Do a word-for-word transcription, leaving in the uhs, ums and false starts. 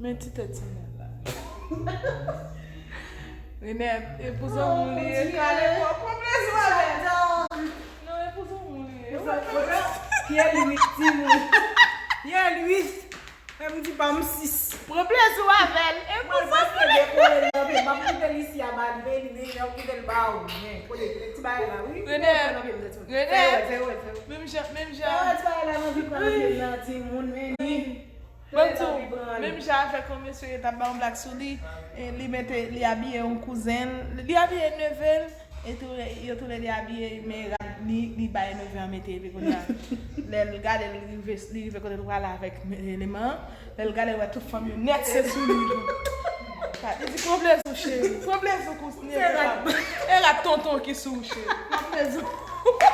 Men ti tèt timoun la. Renè, e pou zanmi li ye, kale fò, pran plezi avè l. Non, e pou zanmi li ye. Pierre Louis, timoun. Pierre Louis. Menm di pa m sis. Pran plezi avè l. E pou zanmi li ye. M ap kite l isi a ba li, men li men ou kite l ba ou. Men, kote ti bagay la, wi. Renè, Renè. Menm jan, menm jan. Ti bagay la nan vi pa nan pye nan timoun, men li. Bon, tou, menm jan avèk yon mesye, yo t ap ba yon blag sou li, e li mete, li abiye yon kouzen l, li abiye neve l, e tou, yo tou lè li abiye, men rad, li, li bay neve an mete, epi kounye a, lè l gade, li rive, li rive kote l prale avèk eleman an, lè l gade, l wè tout fanm yo nèt, se sou li. Li di, pran plezi w, cheri, pran plezi w, kouzen, e rad tonton ki sou ou, cheri, pran plezi w.